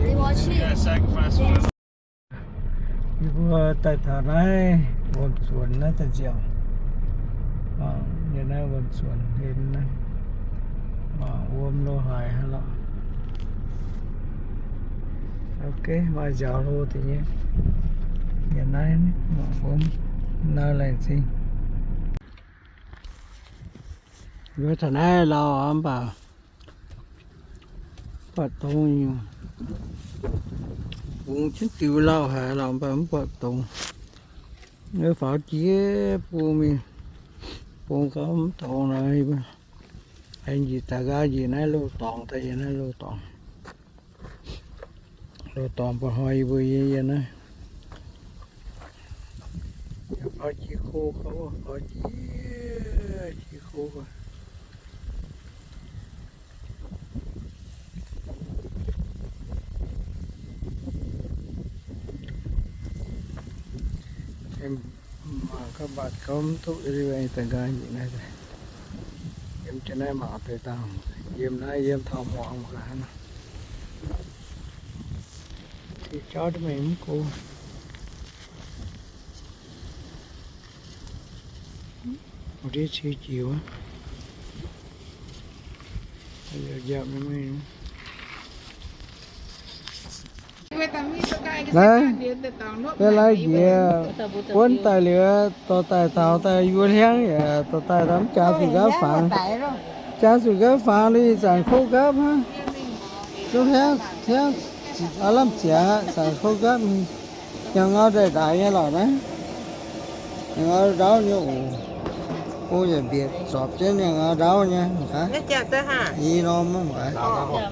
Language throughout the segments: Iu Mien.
Yie mbuo daaih taux naaiv wuom zuonx naaiv daaih nziaauc. Mangc nyei naaiv wuom zuonx hlen naaiv. Mangc wuom lo haaix hnangv lorqc. Ok, maaih nziaaux hlo deix nyei. Yiem naaiv mangc wuom nor laengz zingh. Yie taux naaiv lauh mv baac buatc dongz nyei. Bungx jienv diux lauh haic lauh mv baac mv buatc dongz. Faaux jiex bung mingh, bung gauh mv dongz nor, aengx njiec daaih nqaai njiec naaiv loz-dorngx daaih, yiem naaiv loz-dorngx. Loz-dorngx mba'hnoi yie mbuo yie yiem naaiv. Faaux jiex go, faaux jiex, jiex go. Mangc gaax mbatc gauh mv duqv, daaih nqaai njiec naaiv, yiem jienv naaiv mangc deix dangh, yiem naaiv yiem taux muangx gaax hnangv. Cing jauv duqv mingh mv go. Ndiev cie jiex wuov. Naaiv, naaiv laaiv njiec buonv daaih liuz, dorh daaih taux daaih yie mbuo hliangv yaac dorh daaih taux mv jaax zuqc nqaapv fangx. Jaax zuqc nqaapv fangx liuz zanc kouv nqaapv hnangv. Zungv hliangv, hliangv aav lamh ziangx aqv, zanc kouv nqaapv. Nyanc ngau ndaaih ndaix nyei lorqc naaiv. Nyanc ngau ndaauv nyei oc. Bung yaac mbietc zorpc jienv nyanc ngau ndaauv nyei. I norm mv baac,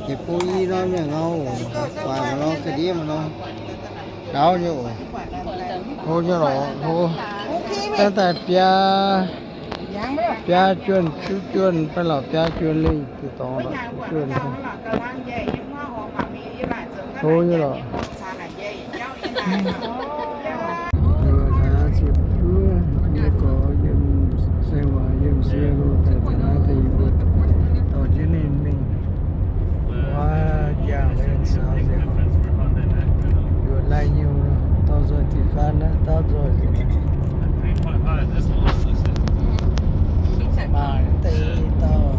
yie bung i norm nyanc ngau oc. Guaax maaih norm, ga'ndiev maaih norm. Ndaauv nyei oc. Hlo nyei lorqc, hlo. Daaih daaih biaa, biaa juonh, juqv juonh, baav lorqc biaa juonh lingh, juqv dorngx lorqc, juqv juonh. Hlo nyei lorqc. Yie gorx yiem saeng-waanc yiem sie lo daaih taux naaiv deix yie mbuo dorh jienv ninh mingh. Wuov jangx laengz saaux nzengc, yuoqc laih nyungc, dorh nzoih diuh gaanv naaiv daauv nzoih. Mangc deix dauh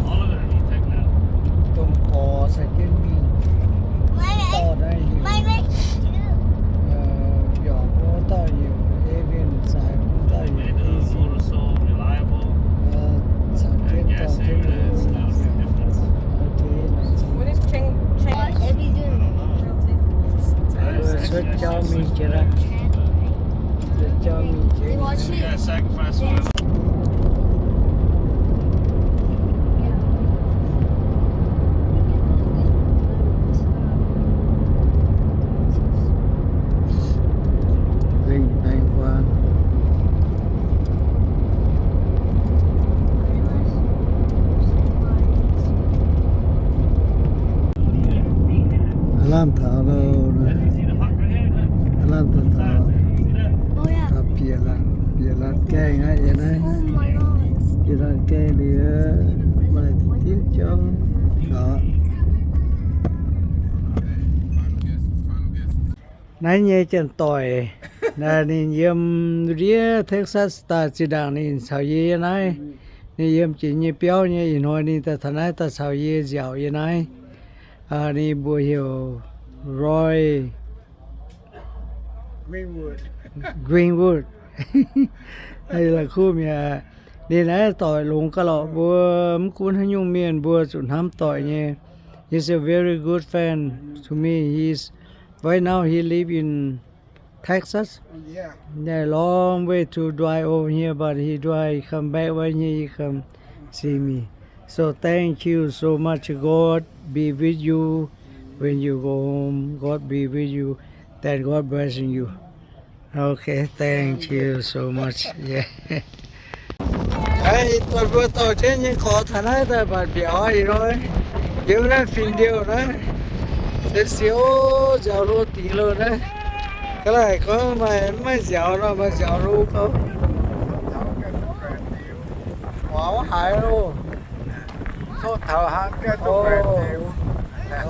domh gorx caux jienv mingh. Dauh naaiv heuc, mbiorngz wuov dauh heuc Evan, zaaix wuov dauh heuc Easy. Caux jienv dorh jienv mingh. Cuotv jauv mingh jiex aqv. Cuotv jauv mingh jiex. Lengh baengh guaan. Aav lamh taux loh, aav lamh taux taux, taux bieqc laatc, bieqc laatc gaengh aqv yie naaiv. Bieqc laatc gaengh liuz, maaih diqc jauv taux. Naaiv nyei janx-doic, ninh yiem ndiev Texas daaih. Zinh ndaangc ninh caux yie yiem naaiv, ninh yiem jiex nyei biauv nyei. Ih hnoi ninh daaih taux naaiv daaih caux yie nziaauc yiem naaiv. Ninh mbuox heuc Roy Greenwood. La'kuqv mi'aqv. Ninh naaiv doic longx gauh lorqc. Mbuo mv gunv haaix nyungc mienh mbuo zuqc hnamv doic nyei. He's a very good friend to me. He's right now he live in Texas. Yeah, long way to drive over here, but he drive, he come back right here, he come see me. So thank you so much. God be with you when you go home. God be with you. Then God blessing you. Okay, thank you so much. Yeah. Ih buatc mbuo dorh jienv nyei gorx taux naaiv daaih mbatc mbiaauc ih hnoi. Yiem naaiv fin-liouh naaiv, se siou nziaaux hlo dingc loh naaiv. Ga'naaiv gorngv maaih mv maaih nziaaux nor, maaih nziaaux hlo gauh. Muangx haiz loh. Tov taux hnangv.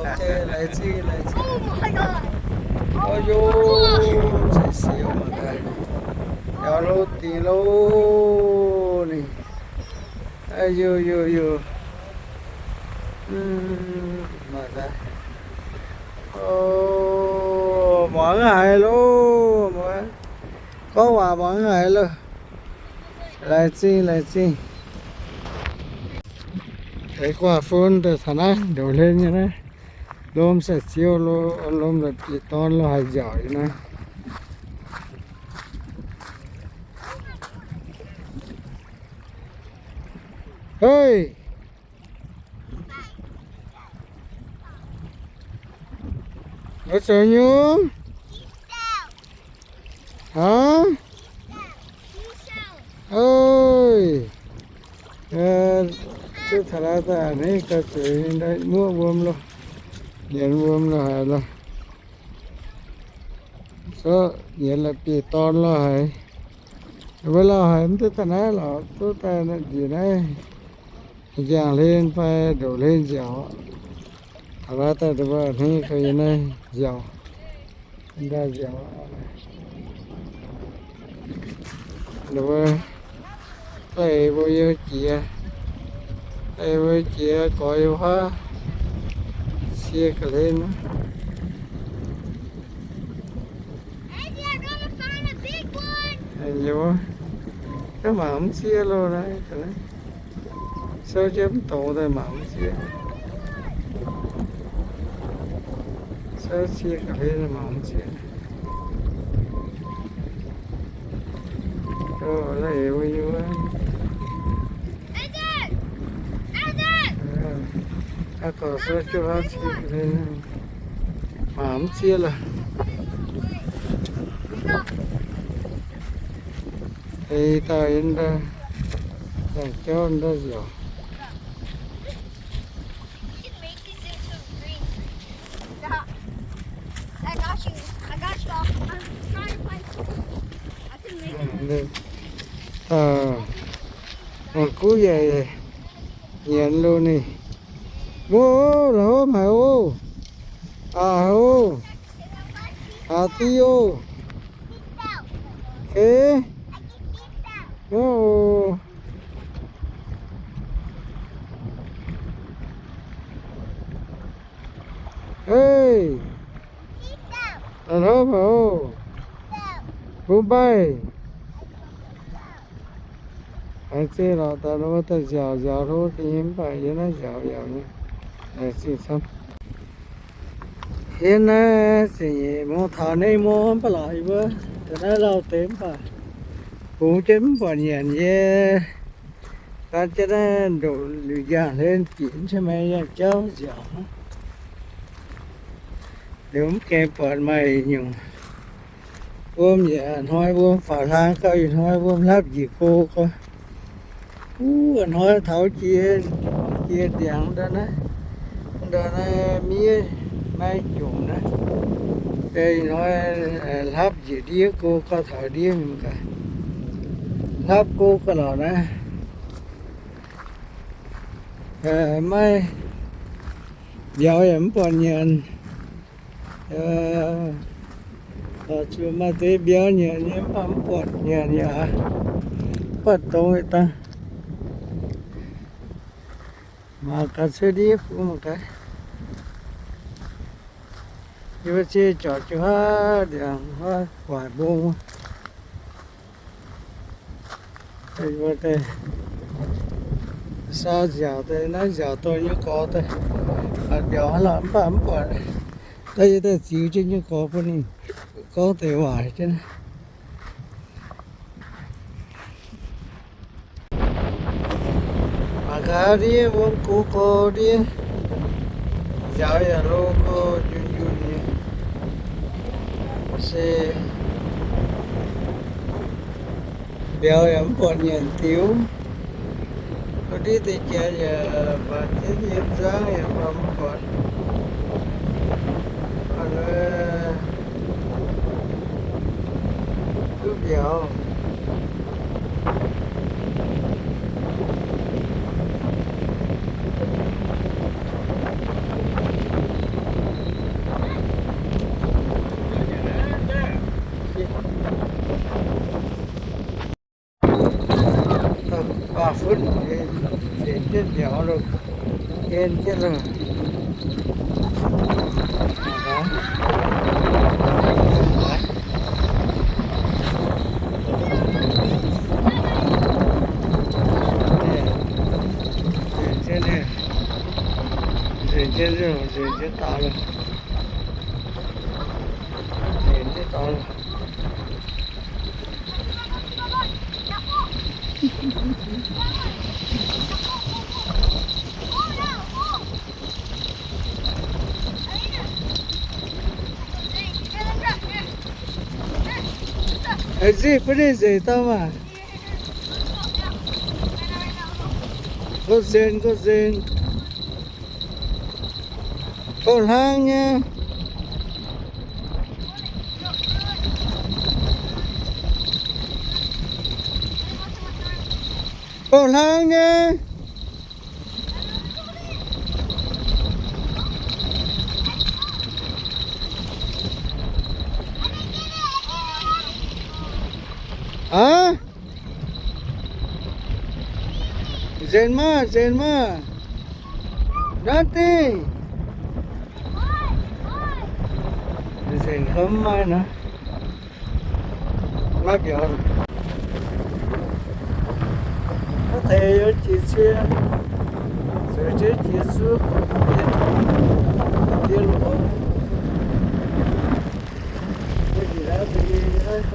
Ok, laengz zingh, laengz zingh. Ov, yoc, se siouc mangc gaax. Yaac loz dingc loh ninh. Ov, yoc, yoc, yoc. Mangc gaax. Ov, muangx haiz loh, muangx. Gorngv waac muangx haiz loh. Laengz zingh, laengz zingh. Deix guaax fun daaih taux naaiv ndoqc hlen nyei naaiv. Lom sai ziouv lo, lom la'bieiv dorn lo haiz nziaauc nyei naaiv. Hei! Mbuo zoux nyungc? Aav? Oi, duqv taux naaiv daaih a'hneiv gau zuqc muoqv wuom loh, nyienz wuom loh haic loh. Zorqv nyienz la'bieiv-dorn loh haic. Wuov lauh haic mv duqv daaih naaiv lorqc, duqv daaih njiec naaiv njang-hlen fai ndoqc hlen nziaauc. Taux naaiv daaih mbuo a'hneiv gau yiem naaiv nziaauc. Ndaaih nziaauc. Mbuo, eix mbuo yiem jiex, eix mbuo jiex gorx yiem huaav, cie ga'hlen. Mangc mv cie loh naaiv. Souv jienv mv dongz daaih mangc mv cie. Souv cie ga'hlen mangc mv cie. Ov, naaiv eix mbuo yiem wuov. Aa, gorx souv jienv huaav cie ga'hlen, mangc mv cie loh. Eix dauh yiem ndaaih, yangh jauv ndaaih nziaauc. Aa, mangc guv yaac nyienz loh ninh. Mbuo la'hov haic oc. Aa, haic oc. Aa, div oc. Okay. Oc. Hei, la'hov haic oc. Bun mbaih. Haiz zeiz lorqc, daaih wuov daaih nziaauc nziaauc hlo deix nyei, mv baac yiem naaiv nziaauc yaac nyei. Laengz zingh camv. Yiem naaiv ziepc nyeic mungz taux naaiv mungz mv baac lorqc, yie mbuo daaih naaiv lauh deix mv baac bungx jienv mv buatc nyanc yie. Gan jienv naaiv ndoqc liuz njang-hlen bieqc jienv maiv yangh jauv nziaauc. Liuz mv gaengh buatc maaih nyungc wuom yaac hnoi wuom faaux hlang gau, ih hnoi wuom hlapv njiec go gau. Wuov hnoi taux jiex, jiex ndiangx ndau naaiv, ndau naaiv miev maiv jomc naaiv. Ih hnoi hlapv njiec ndiev go gau, taux ndiev mingh gaax. Hlapv go gau lorqc naaiv. Maiv, mbiauz yaac mv buatc nyanc. Zuqc maaih deix mbiauz nyanc nyei, mv baac mv buatc nyanc yaac mv buatc dongz dangh. Mangc gaax cuotv ndiev bun mangc gaax. Yie mbuo cie jorc jienv huaav ndiangx huaav guaaic mbong. Mbuo daaih sau nziaauc daaih, naaiv nziaauc dorh nyei gorx daaih, mbiauz hnangv lorqc mv baac mv buatc. Daaih yie daaih ziux jienv nyei gorx bun ninh gorngv deix waac jienv. Mangc gaax ndiev wuom gox gorx ndiev, nziaaux yaac lo gorx njunh njunh nyei. Se mbiauz yaac mv buatc nyanc diuv. Gorngv ndiev deix jaax yaac mangc jienv yiem nzangv yaac mv buatc. Duqv mbiauz. Nzengc jienv loh. Nzengc jienv, nzengc jienv, nzengc jienv daaih loh. Nzengc jienv daaih loh. Eix zinh bun ninh nzengc daaih maah. Go nzengc, go nzengc. Go hlang nyei. Go hlang nyei. Aav? Nzengc maah, nzengc maah. Nothing. Nzengc gorngv mv maaih nor. Maiv biaux. Maiv deix yiem jiex cie, zueiz jienv jiex zuqv, diex tongx, diex longx. Mbuo njiec naaiv deix,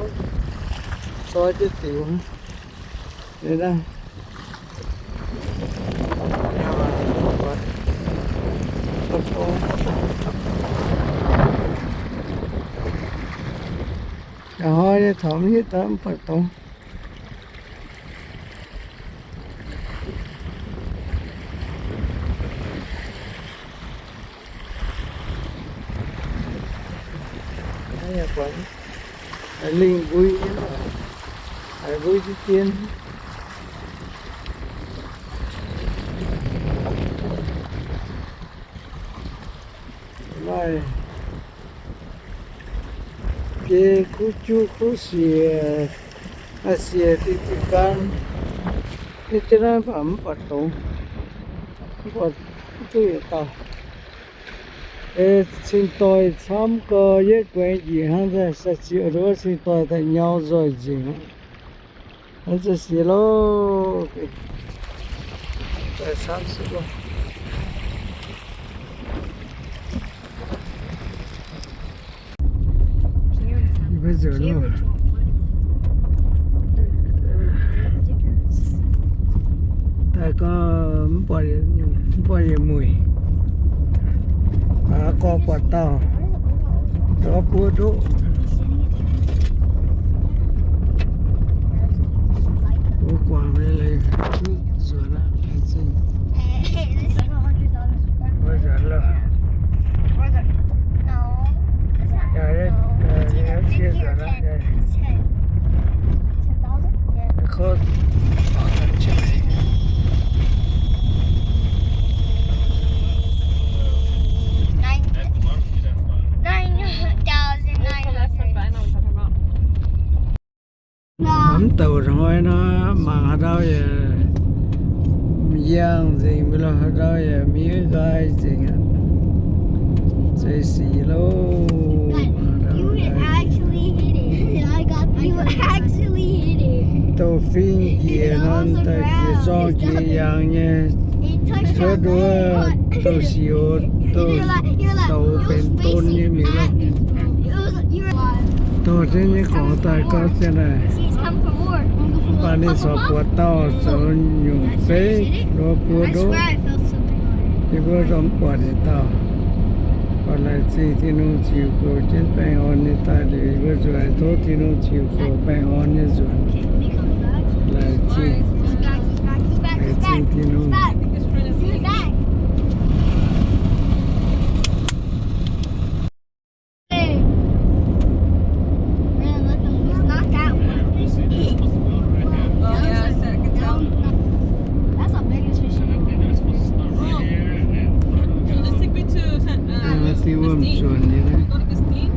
zoi jienv diuc. Liuz naaiv, hnoi nyei taux mv hiuv duqv mv buatc dongh. Lingh mbui, haiz mbui jienv jienv. Maaih biei kuv juv kuv siec, maaih siec diqv diqv gan. Yie jienv naaiv mv baac mv buatc dongh, mv buatc duqv yietc dauh. Cingx doic camv gau, yietv guaengx njiec hnangv nzengc, sai ziex wuov cingx doic daaih nyau nzoih nzengc aqv. Hnangv za'gengh siec loh. Daaih camv sic loh. Yie mbuo nzuonx loh. Daaih gorngv mv buatc, mv buatc yietc mueic. Aa, gorngv buatc dauh, ndortv buov ndoqv. Mbuo guangc nyei leiz, nzuonx aqv, laengz zingh. Mbuo nzuonx loh. Yaac, yaac, yaac cie nzuonx aqv. Mv douc hnoi nor, mangc haaix ndau yaac yangh nzengc, mv baac haaix ndau yaac mingh nqaai nzengc aqv. Zeiz sic loh. Douh fing njiec nor, daaih jiex zorng jiex yaangh nyei, cuotv wuov douh sic, douh, douh benx don nyei mingh loh. Dorh jienv nyei gorngv daaih gauh zien naaic. Mv baac ninh corc buatc dauh zoux nyungc zeiv, nduov buo ndoqv. Yie mbuo zungv mv buatc ninh dauh. Mv baac laengz zingh Tin-Hungh ziux goux jienv baengh orn nyei daaih liuz, yie mbuo nzuonx tov Tin-Hungh ziux goux baengh orn nyei nzuonx. Laengz zingh, laengz zingh Tin-Hungh. That's the biggest fish. Just take me to San-, uh, Christine. Can we go to Christine?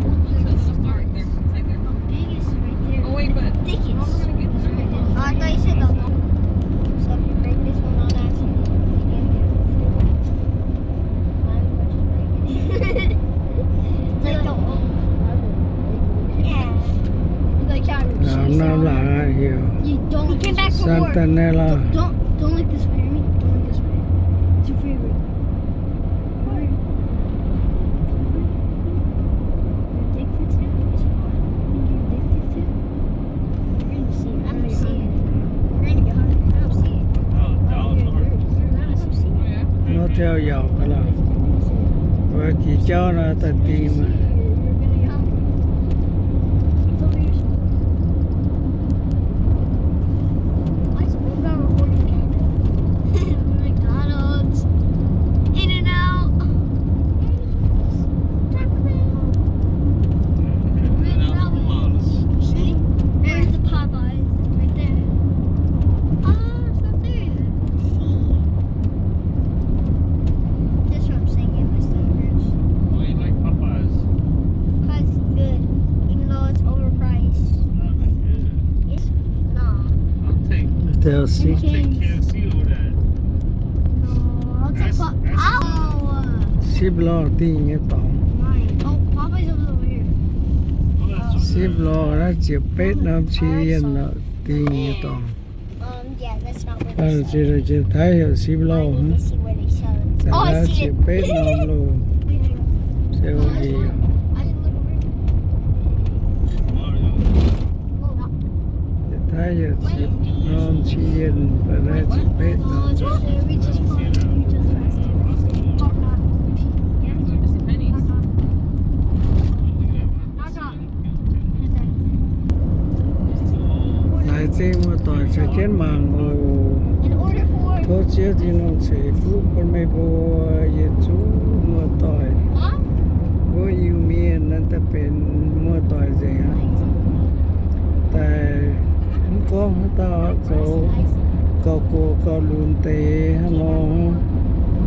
It's right there. It's right there. Biggest right there. Oh, wait, but thickest. We're gonna get through. Oh, I thought you said the long. So if you break this one, I'll ask you. Can you get through? Zanh daaih naaiv lorh. Don't, don't look this way, hear me? Don't look this way. It's your favorite. Why? You're addicted to it? It's fun. I think you're addicted to it. We're gonna see. I don't see it. We're gonna get hungry. I don't see it. Oh, yeah, there's, there's, I don't see it. Nor taux yaac ga'lauh. Wuov jiex jauv nor daaih dingh maah. McDonald's, In-N-Out, Taco Bell. There's the Popeyes right there. Oh, it's not there yet. That's what I'm saying. Get my stomach hurts. Why you like Popeyes? 'Cause it's good, even though it's overpriced. It's not good. It's, nah. I'll take, I'll take K F C over that. No, I'll take Pop-, ow. Sipv lorh dingh nyei dorngx. Mine. Oh, Popeyes over here. Sipv lorh naaiv ziepc betv norm cien dingh nyei dorngx. Daaih heuc sipv lorh hnangv. Naaiv ziepc betv norm loh. Se o li. Daaih heuc ziepc norm cien, daaih naaiv ziepc betv norm. Laengz zingh muoz-doic caux jienv mangc oc. Tov Ziouv Tin-Hungh ceix fuqv bun meih mbuo yietc zungv muoz-doic. Mbuo Iu-Mienh naaiv daaih benx muoz-doic nzengc aqv. Daaih mv gorngv haaix dauh zoux gauh gox gauh lunx deix hnangv nor,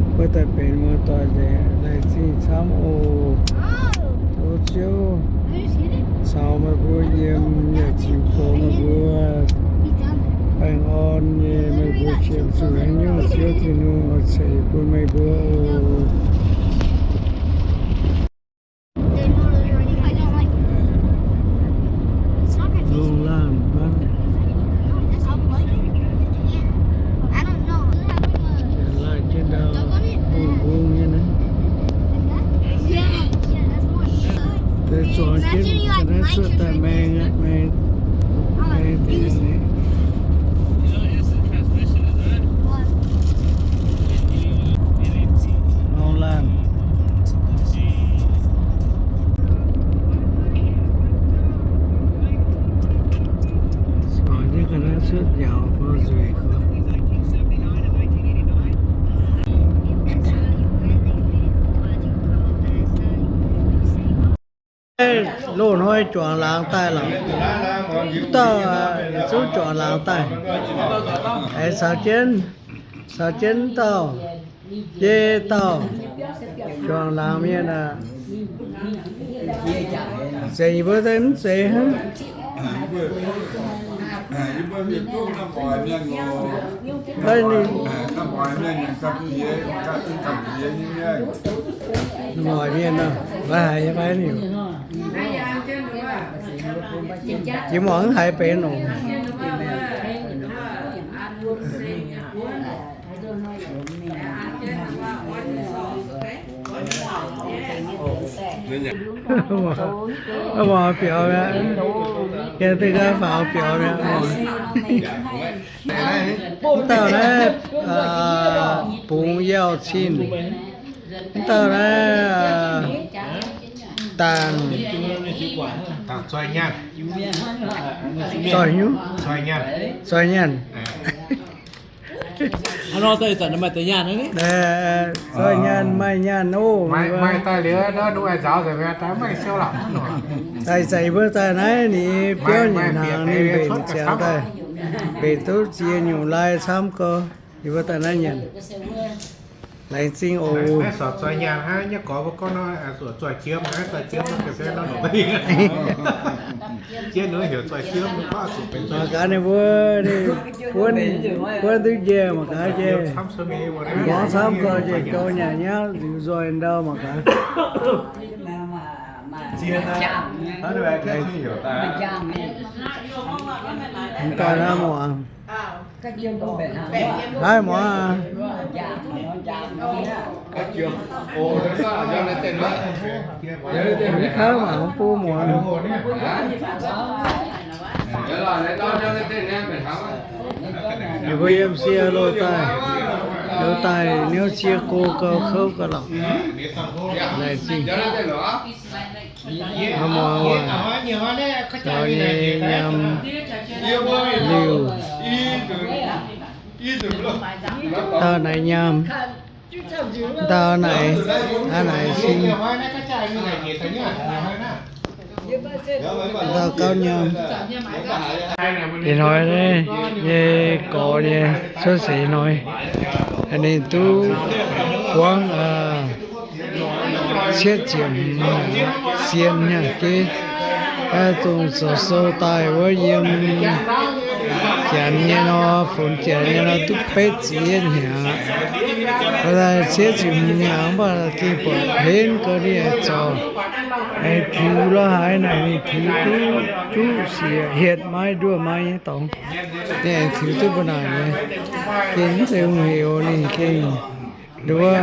mbuo daaih benx muoz-doic nzengc. Laengz zingh camv oc. Tov Ziouv caux meih mbuo yiem yaac ziux goux meih mbuo baengh orn nyei, meih mbuo qiemx zuqc haaix nyungc Ziouv Tin-Hungh oix ceix bun meih mbuo oc. Lungh laanh mangc. Laanh jienv ndau bung bung nyei naaiv. Deix zuangx jienv ga'naaiv cuotv daaih maeng aqv, maeng, maeng deix nyei. Lungh laanh. Zuangx jienv ga'naaiv cuotv njaaux gorx nzueic gorx. Loz-hnoi juangc laangz daaih lorqc. Wuov dauh yietc zungv juangc laangz daaih. Aengx caux jienv, caux jienv wuov dauh, jeiv dauh juangc laangz mienh aqv. Nzengc mbuo daaih mv zeiz hnangv. Naaiv ninh Loih mienh nor, maiv haiz nyei fai niuc. Jiex muangx mv haiz benx nor. Mv baac biaux mi'aqv. Gengh duqv gaax faaux biaux mi'aqv. Mv dauh naaiv, aa, Bungx Yauh Cin. Mv dauh naaiv, aa, Dangc Zoih Nyaanh. Zoih Nyaanh. Aa, Zoih Nyaanh maaih nyaanh oc. Maaih daaih liuz, daaih mbuo daaih naaiv ninh biouv nyanc hnaangx, ninh mbenc ziangx daaih, mbenc duqv ziex nyungc lai camv gorx, yie mbuo daaih naaiv nyanc. Laengz zingh oc. Mangc gaax ninh mbuo, ninh buonv, buonv duqv njiec mangc gaax jiex. Mborngz camv gorx jiex, jorng nyanc nyauv liuz nzoih ndau mangc gaax. Mv daaih naaiv muangx. Naaiv muoz, mv kouv mangc bun muoz. Yie mbuo yiem sie loz daaih, loz daaih niouv cie go gau kouv gau lorqc. Laengz zingh. Hnangv muoz waac, caux nyei nyaam liuc, dauh naaic nyaam, dauh naaic, aa naaic sin, dauh gauv nyaam. Ih hnoi nyei gorx nyei cuotv seix hnoi, ninh duqv buangv cietv ziepc hmz sien hnyangx-jeiv, zungv zoux sou daaih wuov yiem Janx nyei nor, funx Janx nyei nor duqv betv ziepc yietv hnyangx aqv. Cietv ziepc hmz hnyangx mv baac gengh buatc henv gau ninh aengx zorc, aengx tiux lorz haaix naaic ninh tiux duqv juqv siec hietc maiv nduov maiv nyei dorngx. Ninh aengx tiux duqv mbuo naaic nyei. Gengh mv zeiz hungh hec oc, ninh gengh nduov,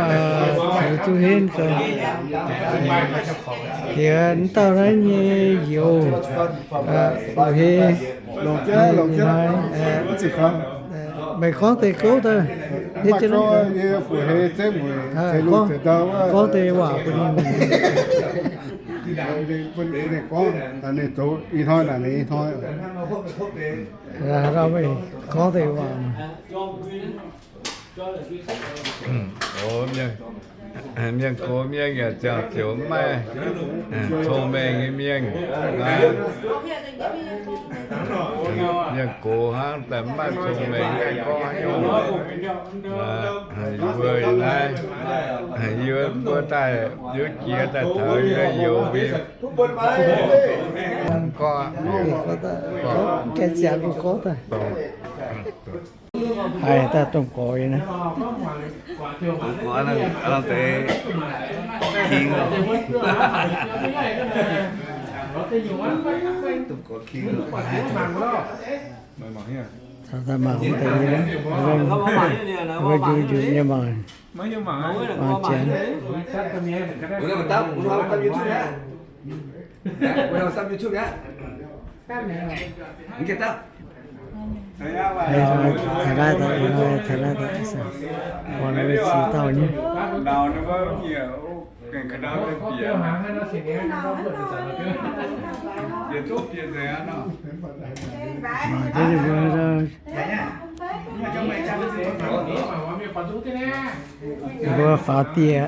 tiux duqv henv gau. Yie mv dauh naaiv nyei youz, Fu Hei, meih gorngv deix gouv daaih, gorngv deix waac bun ninh. Ih hnoi naaic, ih hnoi, gorngv deix waac. Mienh gox mienh yaac ziangh ziouc mv maaih cong-mengh nyei mienh. Mienh gox hnangv daaih mv maaih cong-mengh, gorngv haaix nyungc. Mbuo naaiv, yie mbuo daaih, yie jiex daaih taux yie youz mbuo gorngv, gorngv, gorngv, haiz daaih domh gorx naaiv. Domh gorx aav, deix king. Domh gorx king. Caux daaih mangc wuov deix nyei, wuov njunh njunh nyei mangc, mangc Janx. Taux naaiv daaih, taux naaiv daaih, mbuo naaiv ziex dauh nyei. Mangc jienv ninh mbuo, ninh mbuo faaux dieh. Faaux dieh.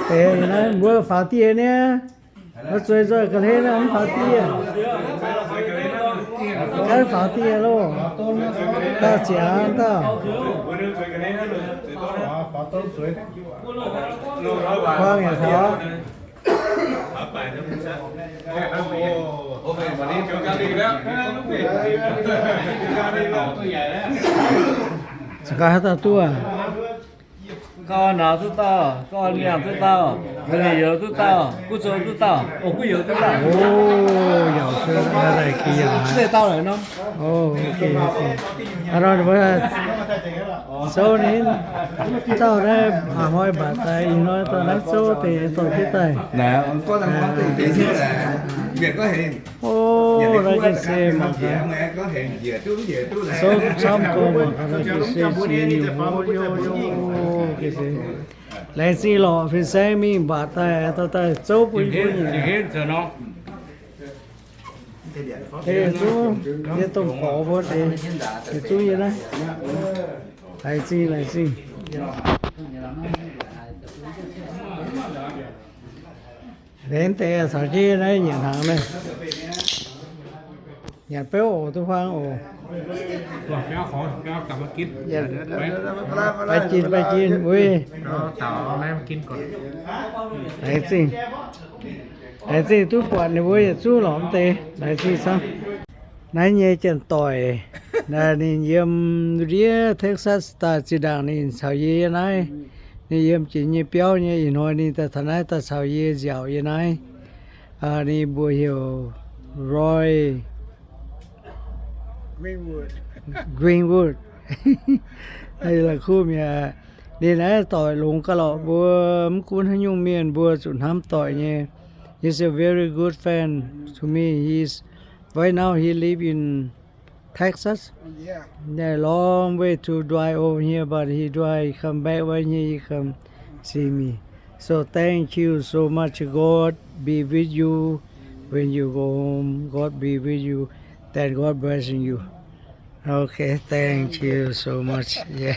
Deix naaiv mbuo faaux dieh niaa. Mbuo zueiz nzoih ga'hlen naaiv mv faaux dieh. Ganh faaux dieh loh. Dauh ziangx dauh. Kuang yaac taux. Za'gengh haaix dauh duqv aac? Gauh nauz duqv dauh, gauh miangh duqv dauh, ga'naaiv youz duqv dauh, guv zoux duqv dauh, o, guv youz duqv dauh. O, yaac se daaih gih yaac haiz. O, ok, ok. Aa, nor mbuo zouv ninh dauh naaiv a'hnoi mbatc daaih, ih hnoi dorh naaiv zouv deix dorh jienv daaih. O, naaiv gengh se mangc gaax, souv camv gorngv mangc gaax, naaiv gengh se ziex nyungc, o, o, gengh se. Laengz zingh lorqc, fin-saeng mingh mbatc daaih, dorh daaih zouv bun yie. Yietc zungv, yie domh gorx mbuo deix, yietc zungv yie naaiv. Laengz zingh, laengz zingh. Laengz deix caux jienv naaiv nyanc hnaangx naaiv. Nyanc beuv oc, duqv huaang oc. Baeqv jin, baeqv jin, uix. Laengz zingh. Laengz zingh duqv buatc ninh mbuo yietc zungv lorqc mv deix. Laengz zingh camv. Naaiv nyei janx-doic, ninh yiem ndiev Texas daaih. Zinh ndaangc ninh caux yie yiem naaiv, ninh yiem jiex nyei biauv nyei. Ih hnoi ninh daaih taux naaiv daaih caux yie nziaauc yiem naaiv. Ninh mbuox heuc Roy Greenwood. La'kuqv mi'aqv. Ninh naaiv doic longx gauh lorqc, mbuo mv gunv haaix nyungc mienh mbuo zuqc hnamv doic nyei. He's a very good friend to me. He's right now he live in Texas. Yeah, long way to drive over here, but he drive come back right here, he come see me. So thank you so much. God be with you when you go home. God be with you. Then God blessing you. Okay, thank you so much. Yeah.